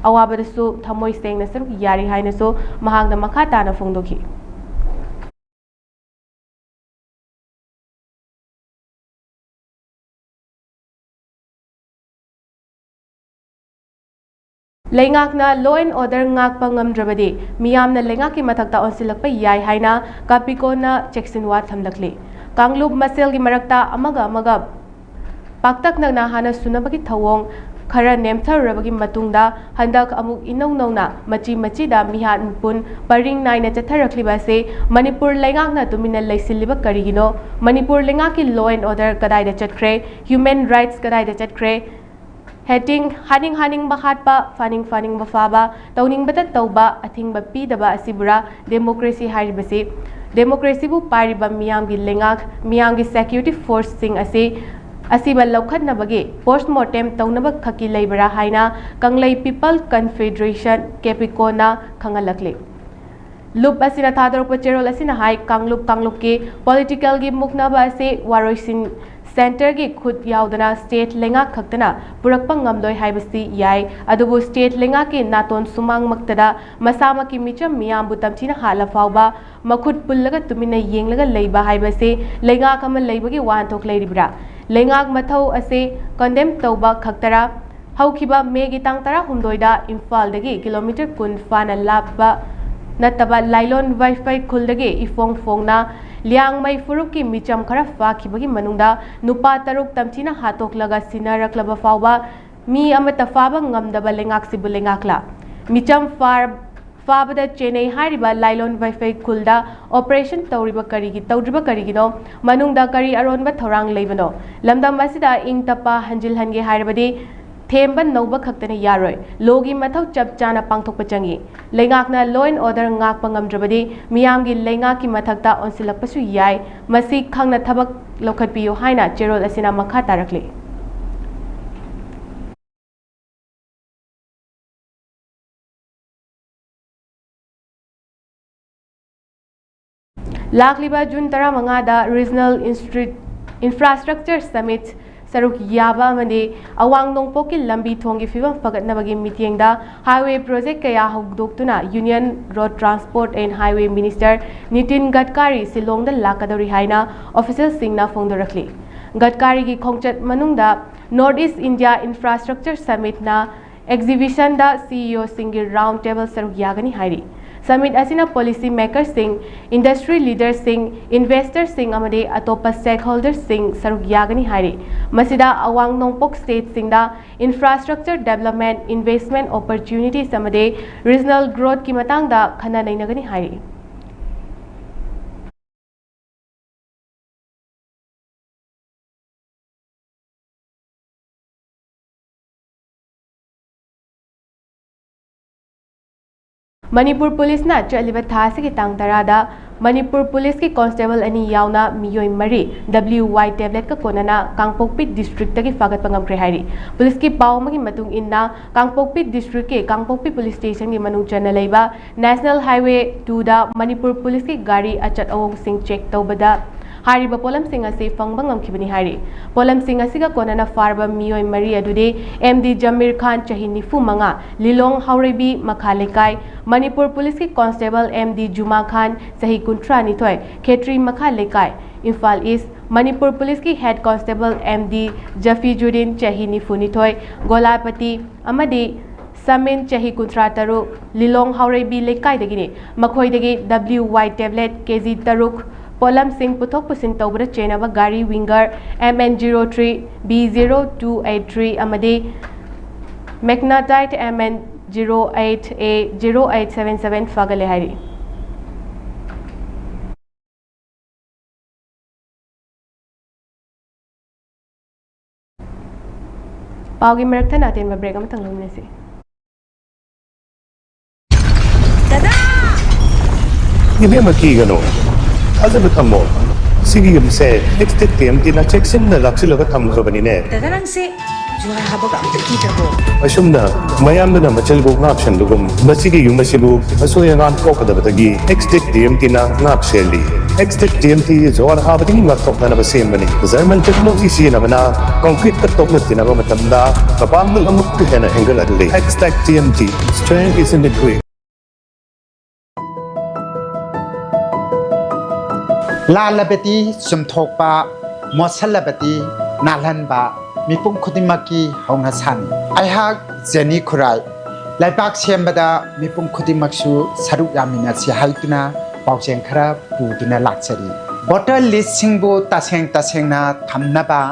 ꯑꯋꯥꯕꯗꯁꯨ ꯊꯃꯣꯏ ꯁꯦꯡꯅ ꯁꯔꯨꯛ ꯌꯥꯔꯤ ꯍꯥꯏꯅꯁꯨ ꯃꯍꯥꯛꯅ ꯃꯈꯥ ꯇꯥꯅ ꯐꯣꯡꯗꯣꯛꯈꯤ꯫ ꯂꯩꯉꯥꯛꯅ law and order ꯉꯥꯛꯄ ꯉꯝꯗ꯭ꯔꯕꯗꯤ ꯃꯤꯌꯥꯝꯅ ꯂꯩꯉꯥꯛꯀꯤ ꯃꯊꯛꯇ ꯑꯣꯟꯁꯤꯜꯂꯛꯄ ꯌꯥꯏ ꯍꯥꯏꯅ ꯀꯥꯄꯤꯀꯣꯅ ꯆꯦꯛꯁꯤꯟꯋꯥ ꯊꯝꯂꯛꯂꯤ꯫ ꯀꯥꯡꯂꯨꯞ ꯃꯁꯦꯜꯒꯤ ꯃꯔꯛꯇ ꯑꯃꯒ ꯑꯃꯒ ꯄꯥꯛꯇꯛꯅꯅ ꯍꯥꯟꯅ ꯁꯨꯅꯕꯒꯤ ꯊꯧꯑꯣꯡ ꯈꯔ ꯅꯦꯝꯊꯔꯨꯔꯕꯒꯤ ꯃꯇꯨꯡꯗ ꯍꯟꯗꯛ ꯑꯃꯨꯛ ꯏꯅꯧ ꯅꯧꯅ ꯃꯆꯤ ꯃꯆꯤꯗ ꯃꯤꯍꯥꯠ ꯃꯤꯄꯨꯟ ꯄꯔꯤꯡ ꯅꯥꯏꯅ ꯆꯠꯊꯔꯛꯂꯤꯕ ꯑꯁꯤ ꯃꯅꯤꯄꯨꯔ ꯂꯩꯉꯥꯛꯅ ꯇꯨꯃꯤꯟꯅ ꯂꯩꯁꯤꯜꯂꯤꯕ ꯀꯔꯤꯒꯤꯅꯣ? ꯃꯅꯤꯄꯨꯔ ꯂꯩꯉꯥꯛꯀꯤ law and order ꯀꯗꯥꯏꯗ ꯆꯠꯈ꯭ꯔꯦ? Human rights ꯀꯗꯥꯏꯗ ꯆꯠꯈ꯭ꯔꯦ? ꯍꯦꯇꯤꯡ, ꯍꯥꯅꯤꯡ ꯍꯥꯅꯤꯡꯕ ꯍꯥꯠꯄ, ꯐꯥꯅꯤꯡ ꯐꯥꯅꯤꯡꯕ ꯐꯥꯕ, ꯇꯧꯅꯤꯡꯕꯇ ꯇꯧꯕ, ꯑꯊꯤꯡꯕ ꯄꯤꯗꯕ ꯑꯁꯤꯕꯨꯔꯥ democracy ꯍꯥꯏꯔꯤꯕꯁꯤ? Democracyꯕꯨ ꯄꯥꯏꯔꯤꯕ ꯃꯤꯌꯥꯝꯒꯤ ꯂꯩꯉꯥꯛ, ꯃꯤꯌꯥꯝꯒꯤ security forceꯁꯤꯡ ꯑꯁꯤ ꯑꯁꯤꯕ ꯂꯧꯈꯠꯅꯕꯒꯤ post mortem ꯇꯧꯅꯕ ꯈꯛꯀꯤ ꯂꯩꯕꯔꯥ ꯍꯥꯏꯅ ꯀꯪꯂꯩ People Confederation, ꯀꯦꯄꯤꯀꯣꯅ ꯈꯪꯍꯜꯂꯛꯂꯤ꯫ ꯂꯨꯞ ꯑꯁꯤꯅ ꯊꯥꯗꯣꯔꯛꯄ ꯆꯦꯔꯣꯜ ꯑꯁꯤꯅ ꯍꯥꯏ, ꯀꯥꯡꯂꯨꯞ ꯀꯥꯡꯂꯨꯞꯀꯤ politicalꯒꯤ ꯃꯨꯛꯅꯕ ꯑꯁꯤ ꯋꯥꯔꯣꯏꯁꯤꯟ centreꯒꯤ ꯈꯨꯠ ꯌꯥꯎꯗꯅ state ꯂꯩꯉꯥꯛ ꯈꯛꯇꯅ ꯄꯨꯔꯛꯄ ꯉꯝꯂꯣꯏ ꯍꯥꯏꯕꯁꯤ ꯌꯥꯏ, ꯑꯗꯨꯕꯨ state ꯂꯩꯉꯥꯛꯀꯤ ꯅꯥꯇꯣꯟ ꯁꯨꯃꯥꯡꯃꯛꯇꯗ ꯃꯁꯥꯃꯛꯀꯤ ꯃꯤꯆꯝ ꯃꯤꯌꯥꯝꯕꯨ ꯇꯝꯊꯤꯅ ꯍꯥꯠꯂ ꯐꯥꯎꯕ ꯃꯈꯨꯠ ꯄꯨꯜꯂꯒ ꯇꯨꯃꯤꯟꯅ ꯌꯦꯡꯂꯒ ꯂꯩꯕ ꯍꯥꯏꯕꯁꯤ ꯂꯩꯉꯥꯛ ꯑꯃ ꯂꯩꯕꯒꯤ ꯋꯥꯍꯟꯊꯣꯛ ꯂꯩꯔꯤꯕ꯭ꯔꯥ? ꯂꯩꯉꯥꯛ ꯃꯊꯧ ꯑꯁꯤ condemn ꯇꯧꯕ ꯈꯛꯇꯔꯥ? ꯍꯧꯈꯤꯕ ꯃꯦꯒꯤ ꯇꯥꯡ ꯇꯔꯥꯍꯨꯝꯗꯣꯏꯗ ꯏꯝꯐꯥꯜꯗꯒꯤ kilometre ꯀꯨꯟ ꯐꯥꯅ ꯂꯥꯞꯄ ꯅꯠꯇꯕ ꯂꯥꯏꯂꯣꯟ ꯋꯥꯏꯐꯩ ꯈꯨꯜꯗꯒꯤ ꯏꯐꯣꯡ ꯐꯣꯡꯅ ꯂꯤꯌꯥꯡꯃꯩ ꯐꯨꯔꯨꯞꯀꯤ ꯃꯤꯆꯝ ꯈꯔ ꯐꯥꯈꯤꯕꯒꯤ ꯃꯅꯨꯡꯗ ꯅꯨꯄꯥ ꯇꯔꯨꯛ ꯇꯝꯊꯤꯅ ꯍꯥꯠꯇꯣꯛꯂꯒ ꯁꯤꯟꯅꯔꯛꯂꯕ ꯐꯥꯎꯕ ꯃꯤ ꯑꯃꯠꯇ ꯐꯥꯕ ꯉꯝꯗꯕ ꯂꯩꯉꯥꯛꯁꯤꯕꯨ ꯂꯩꯉꯥꯛꯂ? ꯃꯤꯆꯝ ꯐꯥꯔ-, ꯐꯥꯕꯗ ꯆꯦꯟꯅꯩ ꯍꯥꯏꯔꯤꯕ ꯂꯥꯏꯂꯣꯟ ꯋꯥꯏꯐꯩ ꯈꯨꯜꯗ operation ꯇꯧꯔꯤꯕ ꯀꯔꯤꯒꯤ, ꯇꯧꯗ꯭ꯔꯤꯕ ꯀꯔꯤꯒꯤꯅꯣ? ꯃꯅꯨꯡꯗ ꯀꯔꯤ ꯑꯔꯣꯟꯕ ꯊꯧꯔꯥꯡ ꯂꯩꯕꯅꯣ? ꯂꯝꯗꯝ ꯑꯁꯤꯗ ꯏꯪ ꯇꯞꯄ ꯍꯟꯖꯤꯜꯍꯟꯒꯦ ꯍꯥꯏꯔꯕꯗꯤ ꯊꯦꯝꯕ ꯅꯧꯕ ꯈꯛꯇꯅ ꯌꯥꯔꯣꯏ꯫ Lawꯒꯤ ꯃꯊꯧ ꯆꯞ ꯆꯥꯅ ꯄꯥꯡꯊꯣꯛꯄ ꯆꯪꯏ꯫ ꯂꯩꯉꯥꯛꯅ law and order ꯉꯥꯛꯄ ꯉꯝꯗ꯭ꯔꯕꯗꯤ ꯃꯤꯌꯥꯝꯒꯤ ꯂꯩꯉꯥꯛꯀꯤ ꯃꯊꯛꯇ ꯑꯣꯟꯁꯤꯜꯂꯛꯄꯁꯨ ꯌꯥꯏ꯫ ꯃꯁꯤ ꯈꯪꯅ ꯊꯕꯛ ꯂꯧꯈꯠꯄꯤꯌꯨ ꯍꯥꯏꯅ ꯆꯦꯔꯣꯜ ꯑꯁꯤꯅ ꯃꯈꯥ ꯇꯥꯔꯛꯂꯤ꯫ ꯂꯥꯛꯂꯤꯕ June ꯇꯔꯥꯃꯉꯥꯗ Regional Instru-, Infrastructure Summit ꯁꯔꯨꯛ ꯌꯥꯕ ꯑꯃꯗꯤ ꯑꯋꯥꯡ ꯅꯣꯡꯄꯣꯛꯀꯤ ꯂꯝꯕꯤ ꯊꯣꯡꯒꯤ ꯐꯤꯕꯝ ꯐꯒꯠꯅꯕꯒꯤ ꯃꯤꯠꯌꯦꯡꯗ highway project ꯀꯌꯥ ꯍꯧꯗꯣꯛꯇꯨꯅ Union Road Transport and Highway Minister Nitin ꯒꯗꯀꯥꯔꯤ ꯁꯤꯂꯣꯡꯗ ꯂꯥꯛꯀꯗꯧꯔꯤ ꯍꯥꯏꯅ officialꯁꯤꯡꯅ ꯐꯣꯡꯗꯣꯔꯛꯂꯤ꯫ ꯒꯗꯀꯥꯔꯤꯒꯤ ꯈꯣꯡꯆꯠ ꯃꯅꯨꯡꯗ North East India Infrastructure Summitꯅ exhibitionꯗ CEOꯁꯤꯡꯒꯤ round table ꯁꯔꯨꯛ ꯌꯥꯒꯅꯤ ꯍꯥꯏꯔꯤ꯫ Summit ꯑꯁꯤꯅ policy makerꯁꯤꯡ, industry leaderꯁꯤꯡ, investorꯁꯤꯡ ꯑꯃꯗꯤ ꯑꯇꯣꯞꯄ stakeholderꯁꯤꯡ ꯁꯔꯨꯛ ꯌꯥꯒꯅꯤ ꯍꯥꯏꯔꯤ꯫ ꯃꯁꯤꯗ ꯑꯋꯥꯡ ꯅꯣꯡꯄꯣꯛ stateꯁꯤꯡꯗ infrastructure development, investment opportunities ꯑꯃꯗꯤ regional growthꯀꯤ ꯃꯇꯥꯡꯗ ꯈꯟꯅ ꯅꯩꯅꯒꯅꯤ ꯍꯥꯏꯔꯤ꯫ ꯃꯅꯤꯄꯨꯔ ꯄꯨꯂꯤꯁꯅ ꯆꯠꯂꯤꯕ ꯊꯥ ꯑꯁꯤꯒꯤ ꯇꯥꯡ ꯇꯔꯥꯗ ꯃꯅꯤꯄꯨꯔ ꯄꯨꯂꯤꯁꯀꯤ ꯀꯣꯟꯁꯇꯦꯕꯜ ꯑꯅꯤ ꯌꯥꯎꯅ ꯃꯤꯑꯣꯏ ꯃꯔꯤ W Y tablet ꯀ ꯀꯣꯟꯅꯅ ꯀꯥꯡꯄꯣꯛꯄꯤ ꯗꯤꯁꯇ꯭ꯔꯤꯛꯇꯒꯤ ꯐꯥꯒꯠꯄ ꯉꯝꯈ꯭ꯔꯦ ꯍꯥꯏꯔꯤ꯫ ꯄꯨꯂꯤꯁꯀꯤ ꯄꯥꯎ ꯑꯃꯒꯤ ꯃꯇꯨꯡ ꯏꯟꯅ, ꯀꯥꯡꯄꯣꯛꯄꯤ ꯗꯤꯁꯇ꯭ꯔꯤꯛꯀꯤ ꯀꯥꯡꯄꯣꯛꯄꯤ ꯄꯨꯂꯤꯁ ꯁ꯭ꯇꯦꯁꯟꯒꯤ ꯃꯅꯨꯡ ꯆꯟꯅ ꯂꯩꯕ National Highway two ꯗ ꯃꯅꯤꯄꯨꯔ ꯄꯨꯂꯤꯁꯀꯤ ꯒꯥꯔꯤ ꯑꯆꯠ ꯑꯋꯣꯡꯁꯤꯡ ꯆꯦꯛ ꯇꯧꯕꯗ ꯍꯥꯏꯔꯤꯕ ꯄꯣꯠꯂꯝꯁꯤꯡ ꯑꯁꯤ ꯐꯪꯕ ꯉꯝꯈꯤꯕꯅꯤ ꯍꯥꯏꯔꯤ꯫ ꯄꯣꯠꯂꯝꯁꯤꯡ ꯑꯁꯤꯒ ꯀꯣꯟꯅꯅ ꯐꯥꯔꯕ ꯃꯤꯑꯣꯏ ꯃꯔꯤ ꯑꯗꯨꯗꯤ M D ꯖꯃꯤꯔ ꯈꯥꯟ, ꯆꯍꯤ ꯅꯤꯐꯨ ꯃꯉꯥ, ꯂꯤꯂꯣꯡ ꯍꯥꯎꯔꯩꯕꯤ ꯃꯈꯥ ꯂꯩꯀꯥꯏ, ꯃꯅꯤꯄꯨꯔ ꯄꯨꯂꯤꯁꯀꯤ ꯀꯣꯟꯁꯇꯦꯕꯜ M D ꯖꯨꯃꯥ ꯈꯥꯟ, ꯆꯍꯤ ꯀꯨꯟꯊ꯭ꯔꯥ ꯅꯤꯊꯣꯏ, ꯈꯦꯇ꯭ꯔꯤ ꯃꯈꯥ ꯂꯩꯀꯥꯏ, ꯏꯝꯐꯥꯜ ꯏꯁ, ꯃꯅꯤꯄꯨꯔ ꯄꯨꯂꯤꯁꯀꯤ ꯍꯦꯗ ꯀꯣꯟꯁꯇꯦꯕꯜ M D ꯖꯐꯤꯖꯨꯗꯤꯟ, ꯆꯍꯤ ꯅꯤꯐꯨ ꯅꯤꯊꯣꯏ, ꯒꯣꯂꯥꯄꯇꯤ, ꯑꯃꯗꯤ ꯁꯃꯤꯟ, ꯆꯍꯤ ꯀꯨꯟꯊ꯭ꯔꯥ ꯇꯔꯨꯛ, ꯂꯤꯂꯣꯡ ꯍꯥꯎꯔꯩꯕꯤ ꯂꯩꯀꯥꯏꯗꯒꯤꯅꯤ꯫ ꯃꯈꯣꯏꯗꯒꯤ W Y tablet K G ꯇꯔꯨꯛ, ꯄꯣꯠꯂꯝꯁꯤꯡ ꯄꯨꯊꯣꯛ ꯄꯨꯁꯤꯟ ꯇꯧꯕꯗ ꯆꯦꯟꯅꯕ ꯒꯥꯔꯤ Winger M N zero three B zero two eight three ꯑꯃꯗꯤ Magnatite M N zero eight A zero eight seven seven ꯐꯥꯒꯠꯂꯦ ꯍꯥꯏꯔꯤ꯫ ꯄꯥꯎꯒꯤ ꯃꯔꯛ ꯊꯠꯅ ꯑꯇꯦꯟꯕ ꯕ꯭ꯔꯦꯛ ꯑꯃꯇꯪ ꯂꯧꯃꯤꯟꯅꯁꯤ꯫ ꯏꯕꯦꯝꯃ, ꯀꯤꯒꯅꯨ, ꯊꯥꯖꯕ ꯊꯝꯃꯣ꯫ ꯁꯤꯒꯤ ꯌꯨꯝꯁꯦ ꯑꯦꯛꯁꯇꯦꯛ ꯇꯤ ꯑꯦꯝ ꯇꯤꯅ ꯆꯦꯛꯁꯤꯟꯅ ꯂꯥꯛꯁꯤꯜꯂꯒ ꯊꯝꯈ꯭ꯔꯕꯅꯤꯅꯦ꯫ ꯗꯥꯗꯥ, ꯅꯪꯁꯦ ꯖꯨꯍꯥꯔ ꯍꯥꯕꯒ ꯑꯝꯇ ꯀꯤꯗ꯭ꯔꯕꯣ? ꯑꯁꯨꯝꯅ ꯃꯌꯥꯝꯗꯨꯅ ꯃꯆꯜꯕꯨ ꯉꯥꯛꯁꯦꯟꯕꯒꯨꯝ, ꯃꯁꯤꯒꯤ ꯌꯨꯝ ꯑꯁꯤꯕꯨ ꯑꯁꯣꯏ ꯑꯉꯥꯝ ꯊꯣꯛꯀꯗꯕꯗꯒꯤ ꯑꯦꯛꯁꯇꯦꯛ ꯇꯤ ꯑꯦꯝ ꯇꯤꯅ ꯉꯥꯛ ꯁꯦꯜꯂꯤ꯫ ꯑꯦꯛꯁꯇꯦꯛ ꯇꯤ ꯑꯦꯝ ꯇꯤ ꯖꯨꯍꯥꯔ ꯍꯥꯕꯗꯒꯤ ꯉꯥꯛꯊꯣꯛꯅꯅꯕ ꯁꯦꯝꯕꯅꯤ꯫ ꯖꯔꯃꯟ ꯇꯦꯛꯅꯣꯂꯣꯖꯤ ꯁꯤꯖꯤꯟꯅꯕꯅ ꯀꯪꯀ꯭ꯔꯤꯠꯇ ꯇꯣꯛꯅ ꯇꯤꯟꯅꯕ ꯃꯇꯝꯗ ꯃꯄꯥꯡꯒꯜ ꯑꯃꯨꯛꯀ ꯍꯦꯟꯅ ꯍꯦꯟꯒꯠꯍꯜꯂꯤ꯫ Xtech T M T, strength is in the grit. ꯂꯥꯜꯂꯕꯗꯤ ꯆꯨꯝꯊꯣꯛꯄ, ꯃꯣꯠꯁꯜꯂꯕꯗꯤ ꯅꯥꯜꯍꯟꯕ, ꯃꯤꯄꯨꯝ ꯈꯨꯗꯤꯡꯃꯛꯀꯤ ꯍꯧꯅꯁꯥꯅꯤ꯫ ꯑꯩꯍꯥꯛ ꯖꯦꯅꯤ ꯈꯨꯔꯥꯏ꯫ ꯂꯩꯕꯥꯛ ꯁꯦꯝꯕꯗ ꯃꯤꯄꯨꯝ ꯈꯨꯗꯤꯡꯃꯛꯁꯨ ꯁꯔꯨꯛ ꯌꯥꯃꯤꯟꯅꯁꯤ ꯍꯥꯏꯗꯨꯅ ꯄꯥꯎꯖꯦꯜ ꯈꯔ ꯄꯨꯗꯨꯅ ꯂꯥꯛꯆꯔꯤ꯫ ꯚꯣꯇꯔ ꯂꯤꯁ꯭ꯠꯁꯤꯡꯕꯨ ꯇꯁꯦꯡ ꯇꯁꯦꯡꯅ ꯊꯝꯅꯕ,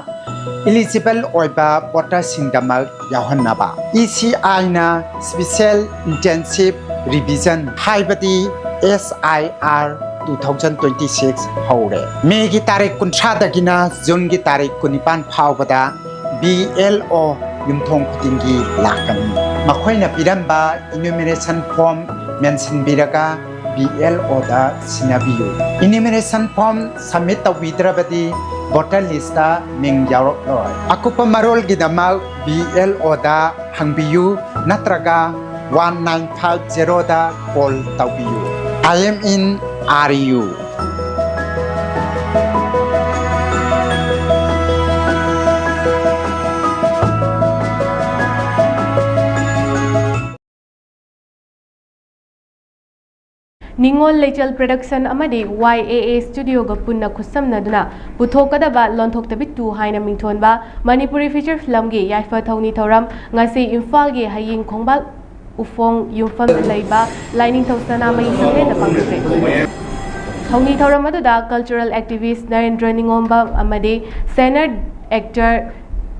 ꯏꯂꯤꯖꯤꯕꯜ ꯑꯣꯏꯕ ꯚꯣꯇꯔꯁꯤꯡꯗꯃꯛ ꯌꯥꯎꯍꯟꯅꯕ ꯏ ꯁꯤ ꯑꯥꯏꯅ ꯁ꯭ꯄꯦꯁꯤꯑꯦꯜ ꯏꯟꯇꯦꯟꯁꯤꯚ ꯔꯤꯚꯤꯖꯟ, ꯍꯥꯏꯕꯗꯤ S I R, two thousand twenty six ꯍꯧꯔꯦ꯫ ꯃꯦꯒꯤ ꯇꯥꯔꯤꯛ ꯀꯨꯟꯊ꯭ꯔꯥꯗꯒꯤꯅ ꯖꯨꯟꯒꯤ ꯇꯥꯔꯤꯛ ꯀꯨꯟꯅꯤꯄꯥꯟ ꯐꯥꯎꯕꯗ ꯕꯤ ꯑꯦꯜ ꯑꯣ ꯌꯨꯝꯊꯣꯡ ꯈꯨꯗꯤꯡꯒꯤ ꯂꯥꯛꯀꯅꯤ꯫ ꯃꯈꯣꯏꯅ ꯄꯤꯔꯝꯕ ꯏꯅꯨꯃꯦꯔꯦꯁꯟ ꯐꯣꯔꯝ ꯃꯦꯟꯁꯤꯟꯕꯤꯔꯒ ꯕꯤ ꯑꯦꯜ ꯑꯣꯗ ꯁꯤꯟꯅꯕꯤꯌꯨ꯫ Enumeration form submit ꯇꯧꯕꯤꯗ꯭ꯔꯕꯗꯤ voter listꯇ ꯃꯤꯡ ꯌꯥꯎꯔꯛꯂꯣꯏ꯫ ꯑꯀꯨꯞꯄ ꯃꯔꯣꯜꯒꯤꯗꯃꯛ ꯕꯤ ꯑꯦꯜ ꯑꯣꯗ ꯍꯪꯕꯤꯌꯨ ꯅꯠꯇ꯭ꯔꯒ one nine five zeroꯗ call ꯇꯧꯕꯤꯌꯨ꯫ I am in R U꯫ ꯅꯤꯉꯣꯜ ꯂꯩꯆꯜ Production ꯑꯃꯗꯤ Y A A Studioꯒ ꯄꯨꯟꯅ ꯈꯨꯠꯁꯝꯅꯗꯨꯅ ꯄꯨꯊꯣꯛꯀꯗꯕ ꯂꯣꯟꯊꯣꯛꯇꯕꯤ two ꯍꯥꯏꯅ ꯃꯤꯡꯊꯣꯟꯕ ꯃꯅꯤꯄꯨꯔꯤ feature filmꯒꯤ ꯌꯥꯏꯐ ꯊꯧꯅꯤ ꯊꯧꯔꯝ ꯉꯁꯤ ꯏꯝꯐꯥꯜꯒꯤ ꯍꯌꯤꯡ ꯈꯣꯡꯕꯥꯜ ꯎꯐꯣꯡ ꯌꯨꯝꯐꯝꯗ ꯂꯩꯕ ꯂꯥꯏꯅꯤꯡꯊꯧ ꯁꯅꯥꯃꯍꯤ ꯁꯪꯂꯦꯟꯗ ꯄꯥꯡꯊꯣꯛꯈ꯭ꯔꯦ꯫ ꯊꯧꯅꯤ ꯊꯧꯔꯝ ꯑꯗꯨꯗ cultural activist ꯅꯔꯦꯟꯗ꯭ꯔ ꯅꯤꯉꯣꯝꯕꯝ ꯑꯃꯗꯤ senior actor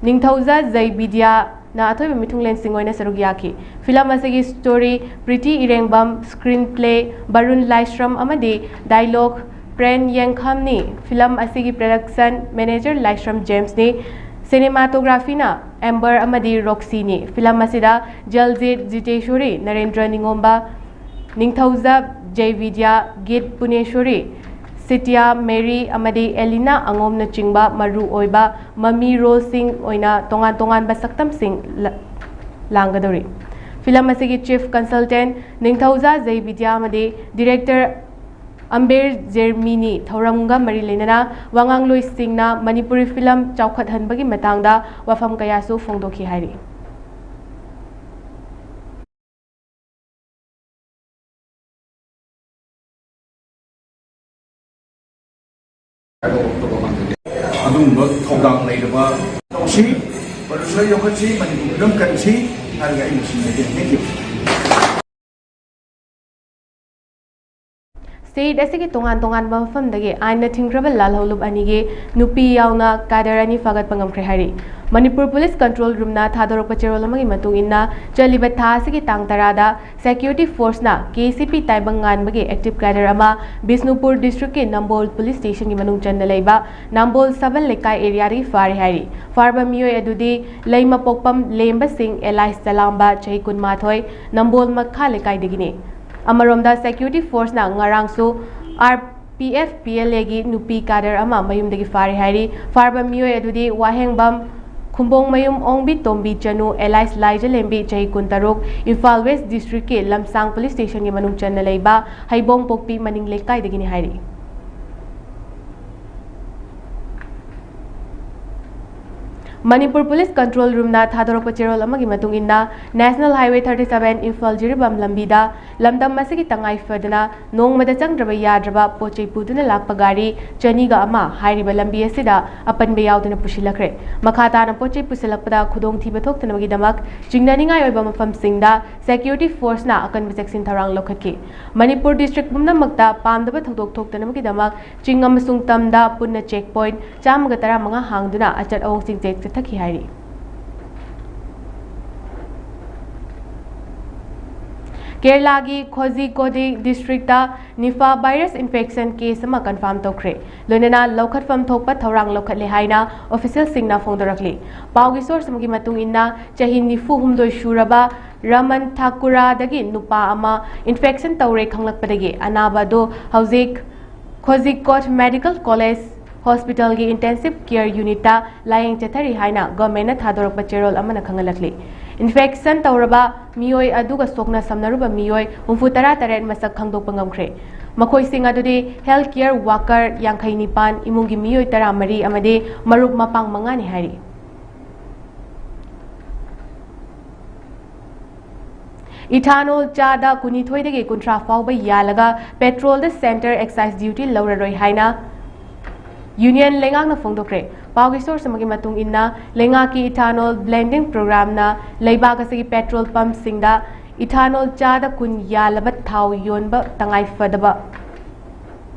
ꯅꯤꯡꯊꯧꯖ ꯖꯩꯕꯤꯗ꯭ꯌꯥꯅ ꯑꯊꯣꯏꯕ ꯃꯤꯊꯨꯡꯂꯦꯟꯁꯤꯡ ꯑꯣꯏꯅ ꯁꯔꯨꯛ ꯌꯥꯈꯤ꯫ ꯐꯤꯂꯝ ꯑꯁꯤꯒꯤ story ꯄ꯭ꯔꯤꯇꯤ ꯏꯔꯦꯡꯕꯝ, screenplay ꯕꯔꯨꯟ ꯂꯥꯏꯁ꯭ꯔꯝ ꯑꯃꯗꯤ dialogue ꯄ꯭ꯔꯦꯟ ꯌꯦꯡꯈꯝꯅꯤ꯫ ꯐꯤꯂꯝ ꯑꯁꯤꯒꯤ production manager ꯂꯥꯏꯁ꯭ꯔꯝ ꯖꯦꯝꯁꯅꯤ꯫ Cinematographyꯅ ꯑꯦꯝꯕꯔ ꯑꯃꯗꯤ ꯔꯣꯛꯁꯤꯅꯤ꯫ ꯐꯤꯂꯝ ꯑꯁꯤꯗ ꯖꯜꯖꯤꯠ ꯖꯤꯇꯦꯁꯣꯔꯤ, ꯅꯔꯦꯟꯗ꯭ꯔ ꯅꯤꯉꯣꯝꯕ, ꯅꯤꯡꯊꯧꯖ ꯖꯩꯕꯤꯗ꯭ꯌꯥ, ꯒꯤꯠ ꯄꯨꯅꯦꯁꯣꯔꯤ, ꯁꯤꯇꯤꯌꯥ ꯃꯦꯔꯤ ꯑꯃꯗꯤ ꯑꯦꯂꯤꯅꯥ ꯑꯉꯣꯝꯅꯆꯤꯡꯕ ꯃꯔꯨ ꯑꯣꯏꯕ ꯃꯃꯤ roleꯁꯤꯡ ꯑꯣꯏꯅ ꯇꯣꯉꯥꯟ ꯇꯣꯉꯥꯟꯕ ꯁꯛꯇꯝꯁꯤꯡ ꯂ-, ꯂꯥꯡꯒꯗꯧꯔꯤ꯫ ꯐꯤꯂꯝ ꯑꯁꯤꯒꯤ chief consultant ꯅꯤꯡꯊꯧꯖ ꯖꯩꯕꯤꯗ꯭ꯌꯥ ꯑꯃꯗꯤ director ꯑꯝꯕꯦꯔ ꯖꯦꯔꯃꯤꯅꯤ꯫ ꯊꯧꯔꯝꯒ ꯃꯔꯤ ꯂꯩꯅꯅ ꯋꯥꯉꯥꯡꯂꯣꯏꯁꯤꯡꯅ ꯃꯅꯤꯄꯨꯔꯤ ꯐꯤꯂꯝ ꯆꯥꯎꯈꯠꯍꯟꯕꯒꯤ ꯃꯇꯥꯡꯗ ꯋꯥꯐꯝ ꯀꯌꯥꯁꯨ ꯐꯣꯡꯗꯣꯛꯈꯤ ꯍꯥꯏꯔꯤ꯫ ꯑꯗꯨꯒꯨꯝꯕ ꯊꯧꯗꯥꯡ ꯂꯩꯔꯕ ꯇꯧꯁꯤ, producer ꯌꯣꯛꯈꯠꯁꯤ, ꯃꯅꯤꯄꯨꯔ ꯐꯤꯂꯝ ꯀꯟꯁꯤ ꯍꯥꯏꯔꯒ ꯑꯩꯅ ꯁꯤꯟꯖꯒꯦ꯫ Thank you꯫ State ꯑꯁꯤꯒꯤ ꯇꯣꯉꯥꯟ ꯇꯣꯉꯥꯟꯕ ꯃꯐꯝꯗꯒꯤ ꯑꯥꯏꯟꯅ ꯊꯤꯡꯈ꯭ꯔꯕ ꯂꯥꯜꯍꯧꯂꯨꯞ ꯑꯅꯤꯒꯤ ꯅꯨꯄꯤ ꯌꯥꯎꯅ cadre ꯑꯅꯤ ꯐꯥꯒꯠꯄ ꯉꯝꯈ꯭ꯔꯦ ꯍꯥꯏꯔꯤ꯫ ꯃꯅꯤꯄꯨꯔ Police Control Roomꯅ ꯊꯥꯗꯣꯔꯛꯄ ꯆꯦꯔꯣꯜ ꯑꯃꯒꯤ ꯃꯇꯨꯡ ꯏꯟꯅ, ꯆꯠꯂꯤꯕ ꯊꯥ ꯑꯁꯤꯒꯤ ꯇꯥꯡ ꯇꯔꯥꯗ Security Forceꯅ K C P ꯇꯥꯏꯕꯪ ꯉꯥꯟꯕꯒꯤ active cadre ꯑꯃ ꯕꯤꯁꯅꯨꯄꯨꯔ districtꯀꯤ ꯅꯝꯕꯣꯜ Police Stationꯒꯤ ꯃꯅꯨꯡ ꯆꯟꯅ ꯂꯩꯕ ꯅꯝꯕꯣꯜ ꯁꯕꯜ ꯂꯩꯀꯥꯏ areaꯗꯒꯤ ꯐꯥꯔꯦ ꯍꯥꯏꯔꯤ꯫ ꯐꯥꯔꯕ ꯃꯤꯑꯣꯏ ꯑꯗꯨꯗꯤ ꯂꯩꯃꯄꯣꯛꯄꯝ ꯂꯦꯝꯕ ꯁꯤꯡ alias ꯆꯂꯥꯝꯕ, ꯆꯍꯤ ꯀꯨꯟꯃꯥꯊꯣꯏ, ꯅꯝꯕꯣꯜ ꯃꯈꯥ ꯂꯩꯀꯥꯏꯗꯒꯤꯅꯤ꯫ ꯑꯃꯔꯣꯝꯗ, ꯁꯦꯀ꯭ꯌꯨꯔꯤꯇꯤ ꯐꯣꯔꯁꯅ ꯉꯔꯥꯡꯁꯨ R P F P L ꯑꯦꯒꯤ ꯅꯨꯄꯤ ꯀꯥꯗꯔ ꯑꯃ ꯃꯌꯨꯝꯗꯒꯤ ꯐꯥꯔꯦ ꯍꯥꯏꯔꯤ꯫ ꯐꯥꯔꯕ ꯃꯤꯑꯣꯏ ꯑꯗꯨꯗꯤ ꯋꯥꯍꯦꯡꯕꯝ ꯈꯨꯝꯕꯣꯡꯃꯌꯨꯝ ꯑꯣꯡꯕꯤ ꯇꯣꯝꯕꯤ ꯆꯅꯨ ꯑꯦꯂꯥꯏꯁ ꯂꯥꯏꯖꯂꯦꯝꯕꯤ, ꯆꯍꯤ ꯀꯨꯟꯇꯔꯨꯛ, ꯏꯝꯐꯥꯜ ꯋꯦꯁ ꯗꯤꯁꯇ꯭ꯔꯤꯛꯀꯤ ꯂꯝꯁꯥꯡ ꯄꯨꯂꯤꯁ ꯁ꯭ꯇꯦꯁꯟꯒꯤ ꯃꯅꯨꯡ ꯆꯟꯅ ꯂꯩꯕ ꯍꯩꯕꯣꯡ ꯄꯣꯛꯄꯤ ꯃꯅꯤꯡ ꯂꯩꯀꯥꯏꯗꯒꯤꯅꯤ ꯍꯥꯏꯔꯤ꯫ ꯃꯅꯤꯄꯨꯔ ꯄꯨꯂꯤꯁ ꯀꯟꯇ꯭ꯔꯣꯜ ꯔꯨꯝꯅ ꯊꯥꯗꯣꯔꯛꯄ ꯆꯦꯔꯣꯜ ꯑꯃꯒꯤ ꯃꯇꯨꯡ ꯏꯟꯅ, national highway thirty seven Imphal Jiribam ꯂꯝꯕꯤꯗ ꯂꯝꯗꯝ ꯑꯁꯤꯒꯤ ꯇꯉꯥꯏ ꯐꯗꯅ ꯅꯣꯡꯃꯗ ꯆꯪꯗ꯭ꯔꯕ ꯌꯥꯗ꯭ꯔꯕ ꯄꯣꯠ ꯆꯩ ꯄꯨꯗꯨꯅ ꯂꯥꯛꯄ ꯒꯥꯔꯤ ꯆꯅꯤꯒ ꯑꯃ ꯍꯥꯏꯔꯤꯕ ꯂꯝꯕꯤ ꯑꯁꯤꯗ ꯑꯄꯟꯕ ꯌꯥꯎꯗꯅ ꯄꯨꯁꯤꯜꯂꯛꯈ꯭ꯔꯦ꯫ ꯃꯈꯥ ꯇꯥꯅ ꯄꯣꯠ ꯆꯩ ꯄꯨꯁꯤꯜꯂꯛꯄꯗ ꯈꯨꯗꯣꯡꯊꯤꯕ ꯊꯣꯛꯇꯅꯕꯒꯤꯗꯃꯛ ꯆꯤꯡꯅꯅꯤꯡꯉꯥꯏ ꯑꯣꯏꯕ ꯃꯐꯝꯁꯤꯡꯗ ꯁꯦꯀ꯭ꯌꯨꯔꯤꯇꯤ ꯐꯣꯔꯁꯅ ꯑꯀꯟꯕ ꯆꯦꯛꯁꯤꯟ ꯊꯧꯔꯥꯡ ꯂꯧꯈꯠꯈꯤ꯫ ꯃꯅꯤꯄꯨꯔ ꯗꯤꯁꯇ꯭ꯔꯤꯛ ꯄꯨꯝꯅꯃꯛꯇ ꯄꯥꯝꯗꯕ ꯊꯧꯗꯣꯛ ꯊꯣꯛꯇꯅꯕꯒꯤꯗꯃꯛ ꯆꯤꯡ ꯑꯃꯁꯨꯡ ꯇꯝꯗ ꯄꯨꯟꯅ ꯆꯦꯛ ꯄꯣꯏꯟꯠ ꯆꯥꯝꯃꯒ ꯇꯔꯥꯃꯉꯥ ꯍꯥꯡꯗꯨꯅ ꯑꯆꯠ ꯑꯋꯣꯡꯁꯤꯡ ꯆꯦꯛ ꯆꯠꯊꯈꯤ ꯍꯥꯏꯔꯤ꯫ ꯀꯦꯔꯂꯥꯒꯤ Kozhikode district ꯅꯤꯐꯥ virus infection case ꯑꯃ ꯀꯟꯐꯥꯔꯝ ꯇꯧꯈ꯭ꯔꯦ꯫ ꯂꯣꯏꯅꯅ ꯂꯧꯈꯠꯐꯝ ꯊꯣꯛꯄ ꯊꯧꯔꯥꯡ ꯂꯧꯈꯠꯂꯦ ꯍꯥꯏꯅ ꯑꯣꯐꯤꯁꯤꯌꯦꯜꯁꯤꯡꯅ ꯐꯣꯡꯗꯣꯔꯛꯂꯤ꯫ ꯄꯥꯎꯒꯤ ꯁꯣꯔꯁ ꯑꯃꯒꯤ ꯃꯇꯨꯡ ꯏꯟꯅ, ꯆꯍꯤ ꯅꯤꯐꯨ ꯍꯨꯝꯗꯣꯏ ꯁꯨꯔꯕ ꯔꯃꯟ ꯊꯥꯀꯨꯔꯥꯗꯒꯤ ꯅꯨꯄꯥ ꯑꯃ ꯏꯟꯐꯦꯛꯁꯟ ꯇꯧꯔꯦ ꯈꯪꯂꯛꯄꯗꯒꯤ ꯑꯅꯥꯕ ꯑꯗꯨ ꯍꯧꯖꯤꯛ ꯈꯣꯖꯤꯀꯣꯠ ꯃꯦꯗꯤꯀꯦꯜ ꯀꯣꯂꯦꯖ ꯍꯣꯁꯄꯤꯇꯥꯜꯒꯤ ꯏꯟꯇꯦꯟꯁꯤꯚ ꯀꯦꯌꯔ ꯌꯨꯅꯤꯠꯇ ꯂꯥꯌꯦꯡ ꯆꯠꯊꯔꯤ ꯍꯥꯏꯅ ꯒꯚꯔꯟꯃꯦꯟꯠꯅ ꯊꯥꯗꯣꯔꯛꯄ ꯆꯦꯔꯣꯜ ꯑꯃꯅ ꯈꯪꯍꯜꯂꯛꯂꯤ꯫ ꯏꯟꯐꯦꯛꯁꯟ ꯇꯧꯔꯕ ꯃꯤꯑꯣꯏ ꯑꯗꯨꯒ ꯁꯣꯛꯅ ꯁꯝꯅꯔꯨꯕ ꯃꯤꯑꯣꯏ ꯍꯨꯝꯐꯨ ꯇꯔꯥ ꯇꯔꯦꯠ ꯃꯁꯛ ꯈꯪꯗꯣꯛꯄ ꯉꯝꯈ꯭ꯔꯦ꯫ ꯃꯈꯣꯏꯁꯤꯡ ꯑꯗꯨꯗꯤ ꯍꯦꯜꯊ ꯀꯦꯌꯔ ꯋꯥꯀꯔ ꯌꯥꯡꯈꯩ ꯅꯤꯄꯥꯟ, ꯏꯃꯨꯡꯒꯤ ꯃꯤꯑꯣꯏ ꯇꯔꯥꯃꯔꯤ ꯑꯃꯗꯤ ꯃꯔꯨꯞ ꯃꯄꯥꯡ ꯃꯉꯥꯅꯤ ꯍꯥꯏꯔꯤ꯫ ꯏꯊꯥꯅꯣꯜ ꯆꯥꯗ ꯀꯨꯟꯅꯤꯊꯣꯏꯗꯒꯤ ꯀꯨꯟꯊ꯭ꯔꯥ ꯐꯥꯎꯕ ꯌꯥꯜꯂꯒ ꯄꯦꯇ꯭ꯔꯣꯜꯗ ꯁꯦꯟꯇꯔ ꯑꯦꯛꯁꯥꯏꯖ ꯗ꯭ꯌꯨꯇꯤ ꯂꯧꯔꯔꯣꯏ ꯍꯥꯏꯅ ꯌꯨꯅꯤꯌꯟ ꯂꯩꯉꯥꯛꯅ ꯐꯣꯡꯗꯣꯛꯈ꯭ꯔꯦ꯫ ꯄꯥꯎꯒꯤ ꯁꯣꯔꯁ ꯑꯃꯒꯤ ꯃꯇꯨꯡ ꯏꯟꯅ, ꯂꯩꯉꯥꯛꯀꯤ ꯏꯊꯥꯅꯣꯜ ꯕ꯭ꯂꯦꯟꯗꯤꯡ ꯄ꯭ꯔꯣꯒ꯭ꯔꯥꯝꯅ ꯂꯩꯕꯥꯛ ꯑꯁꯤꯒꯤ ꯄꯦꯇ꯭ꯔꯣꯜ ꯄꯝꯞꯁꯤꯡꯗ ꯏꯊꯥꯅꯣꯜ ꯆꯥꯗ ꯀꯨꯟ ꯌꯥꯜꯂꯕ ꯊꯥꯎ ꯌꯣꯟꯕ ꯇꯉꯥꯏ ꯐꯗꯕ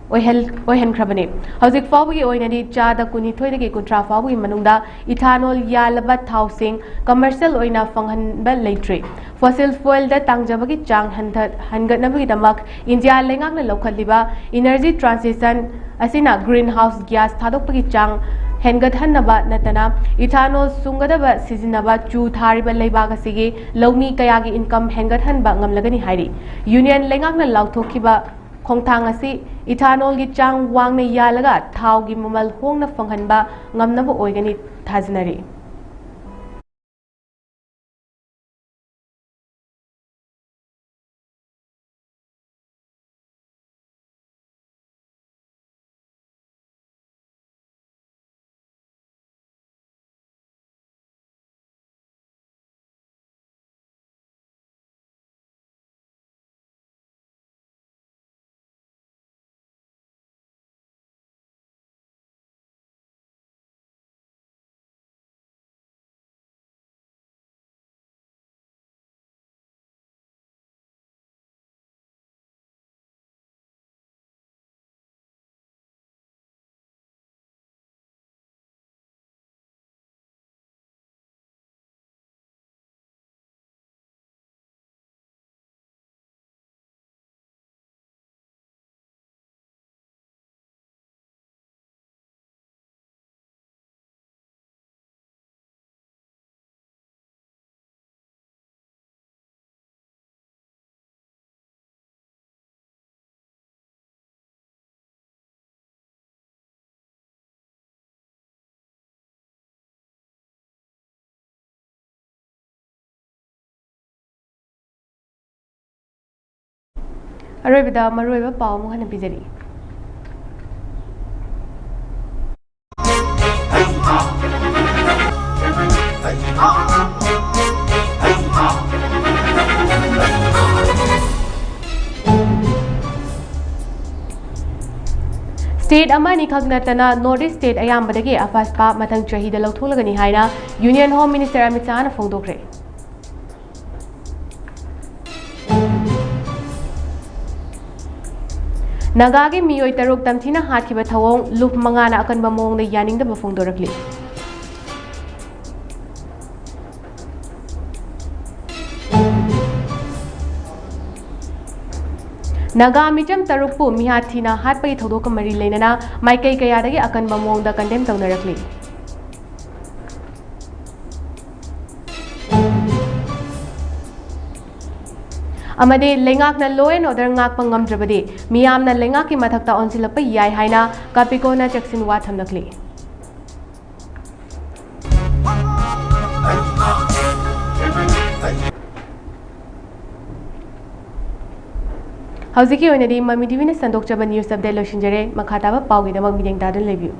ꯑꯣꯏꯍꯜ-, ꯑꯣꯏꯍꯟꯈ꯭ꯔꯕꯅꯤ꯫ ꯍꯧꯖꯤꯛ ꯐꯥꯎꯕꯒꯤ ꯑꯣꯏꯅꯗꯤ ꯆꯥꯗ ꯀꯨꯟꯅꯤꯊꯣꯏꯗꯒꯤ ꯀꯨꯟꯊ꯭ꯔꯥ ꯐꯥꯎꯕꯒꯤ ꯃꯅꯨꯡꯗ ꯏꯊꯥꯅꯣꯜ ꯌꯥꯜꯂꯕ ꯊꯥꯎꯁꯤꯡ ꯀꯃꯔꯁꯤꯌꯦꯜ ꯑꯣꯏꯅ ꯐꯪꯍꯟꯕ ꯂꯩꯇ꯭ꯔꯤ꯫ ꯐꯣꯁꯤꯜ ꯐ꯭ꯌꯨꯑꯦꯜꯗ ꯇꯥꯡꯖꯕꯒꯤ ꯆꯥꯡ ꯍꯟꯊ-, ꯍꯟꯒꯠꯅꯕꯒꯤꯗꯃꯛ ꯏꯟꯗꯤꯌꯥ ꯂꯩꯉꯥꯛꯅ ꯂꯧꯈꯠꯂꯤꯕ ꯏꯅꯔꯖꯤ ꯇ꯭ꯔꯥꯟꯁꯤꯁꯟ ꯑꯁꯤꯅ ꯒ꯭ꯔꯤꯟ ꯍꯥꯎꯁ ꯒ꯭ꯌꯥꯁ ꯊꯥꯗꯣꯛꯄꯒꯤ ꯆꯥꯡ ꯍꯦꯟꯒꯠꯍꯟꯅꯕ ꯅꯠꯇꯅ ethanol ꯁꯨꯡꯒꯗꯕ ꯁꯤꯖꯤꯟꯅꯕ ꯆꯨ ꯊꯥꯔꯤꯕ ꯂꯩꯕꯥꯛ ꯑꯁꯤꯒꯤ ꯂꯧꯃꯤ ꯀꯌꯥꯒꯤ income ꯍꯦꯟꯒꯠꯍꯟꯕ ꯉꯝꯂꯒꯅꯤ ꯍꯥꯏꯔꯤ꯫ Union ꯂꯩꯉꯥꯛꯅ ꯂꯥꯎꯊꯣꯛꯈꯤꯕ ꯈꯣꯡꯊꯥꯡ ꯑꯁꯤ ethanolꯒꯤ ꯆꯥꯡ ꯋꯥꯡꯅ ꯌꯥꯜꯂꯒ ꯊꯥꯎꯒꯤ ꯃꯃꯜ ꯍꯣꯡꯅ ꯐꯪꯍꯟꯕ ꯉꯝꯅꯕ ꯑꯣꯏꯒꯅꯤ ꯊꯥꯖꯅꯔꯤ꯫ ꯑꯔꯣꯏꯕꯗ ꯃꯔꯨꯑꯣꯏꯕ ꯄꯥꯎ ꯑꯃꯨꯛ ꯍꯟꯅ ꯄꯤꯖꯔꯤ꯫ State ꯑꯃ ꯑꯅꯤꯈꯛ ꯅꯠꯇꯅ North East state ꯑꯌꯥꯝꯕꯗꯒꯤ AFSPA ꯃꯊꯪ ꯆꯍꯤꯗ ꯂꯧꯊꯣꯛꯂꯒꯅꯤ ꯍꯥꯏꯅ Union Home Minister ꯑꯃꯤꯠ ꯁꯥꯍꯅ ꯐꯣꯡꯗꯣꯛꯈ꯭ꯔꯦ꯫ ꯅꯥꯒꯥꯒꯤ ꯃꯤꯑꯣꯏ ꯇꯔꯨꯛ ꯇꯝꯊꯤꯅ ꯍꯥꯠꯈꯤꯕ ꯊꯧꯑꯣꯡ, ꯂꯨꯞ ꯃꯉꯥꯅ ꯑꯀꯟꯕ ꯃꯑꯣꯡꯗ ꯌꯥꯅꯤꯡꯗꯕ ꯐꯣꯡꯗꯣꯔꯛꯂꯤ꯫ ꯅꯥꯒꯥ ꯃꯤꯆꯝ ꯇꯔꯨꯛꯄꯨ ꯃꯤꯍꯥꯠ ꯊꯤꯅ ꯍꯥꯠꯄꯒꯤ ꯊꯧꯗꯣꯛꯀ ꯃꯔꯤ ꯂꯩꯅꯅ ꯃꯥꯏꯀꯩ ꯀꯌꯥꯗꯒꯤ ꯑꯀꯟꯕ ꯃꯑꯣꯡꯗ condemn ꯇꯧꯅꯔꯛꯂꯤ꯫ ꯑꯃꯗꯤ ꯂꯩꯉꯥꯛꯅ law and order ꯉꯥꯛꯄ ꯉꯝꯗ꯭ꯔꯕꯗꯤ ꯃꯤꯌꯥꯝꯅ ꯂꯩꯉꯥꯛꯀꯤ ꯃꯊꯛꯇ ꯑꯣꯟꯁꯤꯜꯂꯛꯄ ꯌꯥꯏ ꯍꯥꯏꯅ ꯀꯥꯄꯤꯀꯣꯅ ꯆꯦꯛꯁꯤꯟ ꯋꯥ ꯊꯝꯂꯛꯂꯤ꯫ ꯍꯧꯖꯤꯛꯀꯤ ꯑꯣꯏꯅꯗꯤ ꯃꯃꯤ ꯇꯤꯚꯤꯅ ꯁꯟꯗꯣꯛꯆꯕ news update ꯂꯣꯏꯁꯤꯟꯖꯔꯦ꯫ ꯃꯈꯥ ꯇꯥꯕ ꯄꯥꯎꯒꯤꯗꯃꯛ ꯃꯤꯠꯌꯦꯡ ꯇꯥꯗꯨꯅ ꯂꯩꯕꯤꯌꯨ꯫